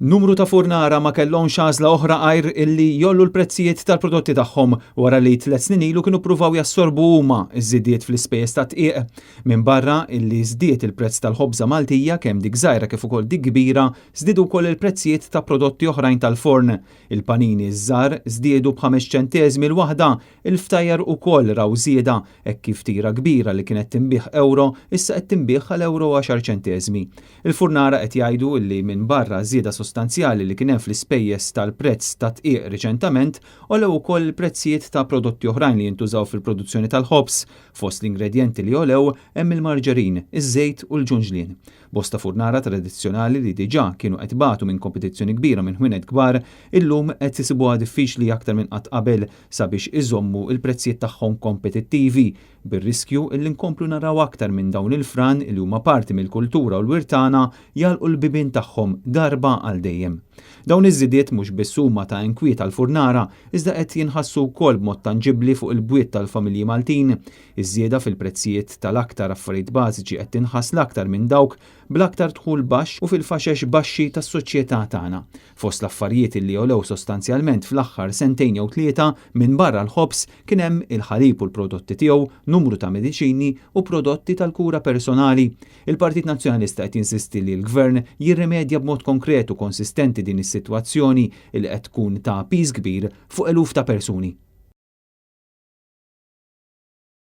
Numru ta' furnara ma kellhomx għażla oħra għajr illi jgħollu l-prezzijiet tal-prodotti tagħhom wara li tlet snin ilu kienu ppruvaw jassorbu huma ż-żidiet fl-ispejjeż tat-dqiq. Minbarra illi żdied il-prezz tal-ħobża Maltija kemm dik żgħira kif ukoll dik kbira, żdiedu wkoll il-prezzijiet ta' prodotti oħrajn tal-forn. Il-panini ż-żgħar żdiedu b'ħames ċenteżmi l-waħda, il-ftajjar ukoll raw żieda hekk kif tira kbira li kienet tinbiegħ ewro issa qed tinbiegħ għal ewro u għaxar ċenteżmi. Il-furnara qed jgħidu li minbarra żieda sostanzjali li kien hemm fl-ispejjeż tal-prezz tat-dqiq riċentament, għolew ukoll il-prezzijiet ta' prodotti oħrajn li jintużaw fil-produzzjoni tal-ħobż. Fost l-ingredjenti li għolew hemm il-marġerin, iż-żejt u l-ġunġlien. Bosta furnara tradizzjonali li diġà kienu qed ibatu minn kompetizzjoni kbira minn ħwienet kbar, illum qed isibuha diffiċli aktar minn qatt qabel sabiex iżommu l-prezzijiet tagħhom kompetittivi bir-riskju illi nkomplu naraw aktar minn dawn il-fran li huma parti mill-kultura u l-wirt tagħna jagħlqu l-bibien tagħhom darba għal dejjem. Dawn iż-żidiet mhux biss huma ta' inkwiet għall-furnara, iżda qed jinħassu wkoll b'mod tanġibbli fuq il-bwiet tal-familji Maltin. Iż-żieda fil-prezzijiet tal-aktar affarijiet bażiċi qed tinħass l-aktar minn dawk bl-aktar dħul baxx u fil-faxex baxxi tas-soċjetà tagħna. Fost l-affarijiet illi għolew sostanzjalment fl-aħħar sentejn jew tlieta, minbarra l-ħobż, kien hemm il-ħalib u l-prodotti tiegħu, numru ta' mediċini u prodotti tal-kura personali. Il-Partit Nazzjonalista qed jinsisti li l-Gvern jirrimedja b'mod konkret u konsistenti din is-sitwazzjoni li qed tkun ta' piż kbir fuq eluf ta' persuni.